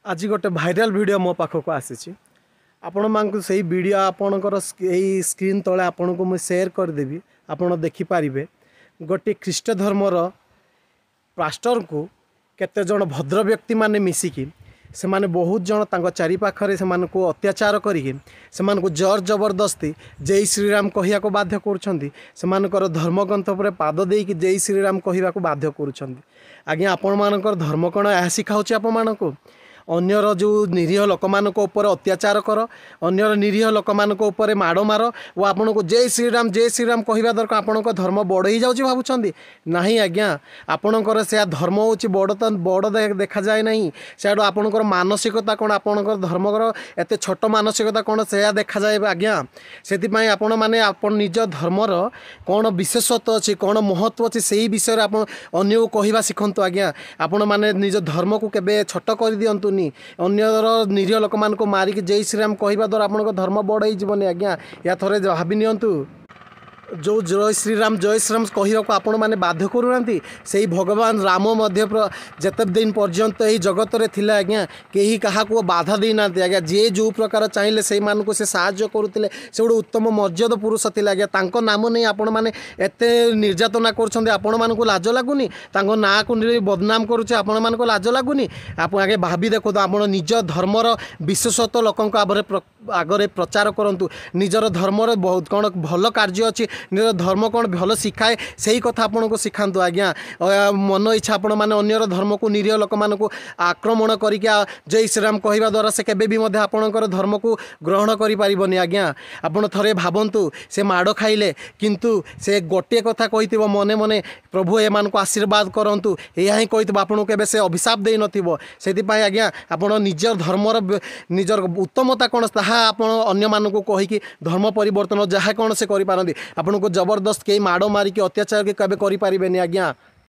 ଆଜି ଗୋଟେ viral video ମୋ ପାଖକୁ ଆସିଛି। ଆପଣମାନଙ୍କୁ ସେଇ ଭିଡ଼ିଓ ଆପଣଙ୍କର ଏଇ ସ୍କ୍ରିନ୍ ତଳେ ଆପଣଙ୍କୁ ମୁଁ ସେୟାର କରିଦେବି, ଆପଣ ଦେଖିପାରିବେ। ଗୋଟିଏ ଖ୍ରୀଷ୍ଟ ଧର୍ମର ପାଷ୍ଟରଙ୍କୁ କେତେଜଣ ଭଦ୍ର ବ୍ୟକ୍ତିମାନେ ମିଶିକି, ସେମାନେ ବହୁତ ଜଣ ତାଙ୍କ ଚାରିପାଖରେ ସେମାନଙ୍କୁ ଅତ୍ୟାଚାର କରିକି ସେମାନଙ୍କୁ ଜୋର ଜବରଦସ୍ତି ଜୟ ଶ୍ରୀରାମ କହିବାକୁ ବାଧ୍ୟ କରୁଛନ୍ତି। ସେମାନଙ୍କର ଧର୍ମଗ୍ରନ୍ଥ ଉପରେ ପାଦ ଦେଇକି ଜୟ ଶ୍ରୀରାମ କହିବାକୁ ବାଧ୍ୟ କରୁଛନ୍ତି। ଆଜ୍ଞା, ଆପଣମାନଙ୍କର ଧର୍ମ କ'ଣ ଏହା ଶିଖାଉଛି ଆପଣମାନଙ୍କୁ? ଅନ୍ୟର ଯେଉଁ ନିରୀହ ଲୋକମାନଙ୍କ ଉପରେ ଅତ୍ୟାଚାର କର, ଅନ୍ୟର ନିରୀହ ଲୋକମାନଙ୍କ ଉପରେ ମାଡ଼ ମାର ଓ ଆପଣଙ୍କୁ ଜୟ ଶ୍ରୀରାମ ଜୟ ଶ୍ରୀରାମ କହିବା ଦରକାର, ଆପଣଙ୍କ ଧର୍ମ ବଡ଼ ହେଇଯାଉଛି ଭାବୁଛନ୍ତି? ନାହିଁ ଆଜ୍ଞା, ଆପଣଙ୍କର ସେୟା ଧର୍ମ ହେଉଛି ବଡ଼ ତ ବଡ଼ ଦେଖାଯାଏ ନାହିଁ। ସେଆଡ଼ୁ ଆପଣଙ୍କର ମାନସିକତା କ'ଣ, ଆପଣଙ୍କର ଧର୍ମର ଏତେ ଛୋଟ ମାନସିକତା କ'ଣ, ସେୟା ଦେଖାଯାଏ ଆଜ୍ଞା। ସେଥିପାଇଁ ଆପଣମାନେ ଆପଣ ନିଜ ଧର୍ମର କ'ଣ ବିଶେଷତ୍ୱ ଅଛି, କ'ଣ ମହତ୍ତ୍ୱ ଅଛି, ସେଇ ବିଷୟରେ ଆପଣ ଅନ୍ୟକୁ କହିବା ଶିଖନ୍ତୁ ଆଜ୍ଞା। ଆପଣମାନେ ନିଜ ଧର୍ମକୁ କେବେ ଛୋଟ କରିଦିଅନ୍ତୁନି। ଅନ୍ୟର ନିରୀହ ଲୋକମାନଙ୍କୁ ମାରିକି ଜୟ ଶ୍ରୀରାମ କହିବା ଦ୍ୱାରା ଆପଣଙ୍କ ଧର୍ମ ବଡ଼ ହେଇଯିବନି ଆଜ୍ଞା। ୟା ଥରେ ଭାବି ନିଅନ୍ତୁ। ଯେଉଁ ଜୟ ଶ୍ରୀରାମ ଜୟ ଶ୍ରୀରାମ କହିବାକୁ ଆପଣମାନେ ବାଧ୍ୟ କରୁନାହାନ୍ତି, ସେଇ ଭଗବାନ ରାମ ମଧ୍ୟ ଯେତେ ଦିନ ପର୍ଯ୍ୟନ୍ତ ଏହି ଜଗତରେ ଥିଲେ ଆଜ୍ଞା, କେହି କାହାକୁ ବାଧା ଦେଇନାହାନ୍ତି ଆଜ୍ଞା। ଯିଏ ଯେଉଁ ପ୍ରକାର ଚାହିଁଲେ ସେଇମାନଙ୍କୁ ସେ ସାହାଯ୍ୟ କରୁଥିଲେ। ସେ ଗୋଟେ ଉତ୍ତମ ମର୍ଯ୍ୟାଦ ପୁରୁଷ ଥିଲେ ଆଜ୍ଞା। ତାଙ୍କ ନାମ ନେଇ ଆପଣମାନେ ଏତେ ନିର୍ଯାତନା କରୁଛନ୍ତି, ଆପଣମାନଙ୍କୁ ଲାଜ ଲାଗୁନି? ତାଙ୍କ ନାଁକୁ ନେଇ ବଦନାମ କରୁଛେ, ଆପଣମାନଙ୍କୁ ଲାଜ ଲାଗୁନି? ଆପଣ ଆଗେ ଭାବି ଦେଖନ୍ତୁ। ଆପଣ ନିଜ ଧର୍ମର ବିଶେଷତ୍ୱ ଲୋକଙ୍କ ଆଗରେ ପ୍ରଚାର କରନ୍ତୁ। ନିଜର ଧର୍ମର ବହୁତ କ'ଣ ଭଲ କାର୍ଯ୍ୟ ଅଛି, ନିଜର ଧର୍ମ କ'ଣ ଭଲ ଶିଖାଏ, ସେଇ କଥା ଆପଣଙ୍କୁ ଶିଖାନ୍ତୁ ଆଜ୍ଞା। ମନ ଇଚ୍ଛା ଆପଣମାନେ ଅନ୍ୟର ଧର୍ମକୁ, ନିରୀହ ଲୋକମାନଙ୍କୁ ଆକ୍ରମଣ କରିକି ଜୟ ଶ୍ରୀରାମ କହିବା ଦ୍ୱାରା ସେ କେବେ ବି ମଧ୍ୟ ଆପଣଙ୍କର ଧର୍ମକୁ ଗ୍ରହଣ କରିପାରିବନି ଆଜ୍ଞା। ଆପଣ ଥରେ ଭାବନ୍ତୁ, ସେ ମାଡ଼ ଖାଇଲେ କିନ୍ତୁ ସେ ଗୋଟିଏ କଥା କହିଥିବ ମନେ ମନେ, ପ୍ରଭୁ ଏମାନଙ୍କୁ ଆଶୀର୍ବାଦ କରନ୍ତୁ, ଏହା ହିଁ କହିଥିବ। ଆପଣଙ୍କୁ କେବେ ସେ ଅଭିଶାପ ଦେଇନଥିବ। ସେଥିପାଇଁ ଆଜ୍ଞା, ଆପଣ ନିଜ ଧର୍ମର ନିଜର ଉତ୍ତମତା କ'ଣ, ତାହା ଆପଣ ଅନ୍ୟମାନଙ୍କୁ କହିକି ଧର୍ମ ପରିବର୍ତ୍ତନ ଯାହା କ'ଣ ସେ କରିପାରନ୍ତି। ଆପଣଙ୍କୁ ଜବରଦସ୍ତ କେହି ମାଡ଼ ମାରିକି ଅତ୍ୟାଚାର କେବେ କରିପାରିବେନି ଆଜ୍ଞା।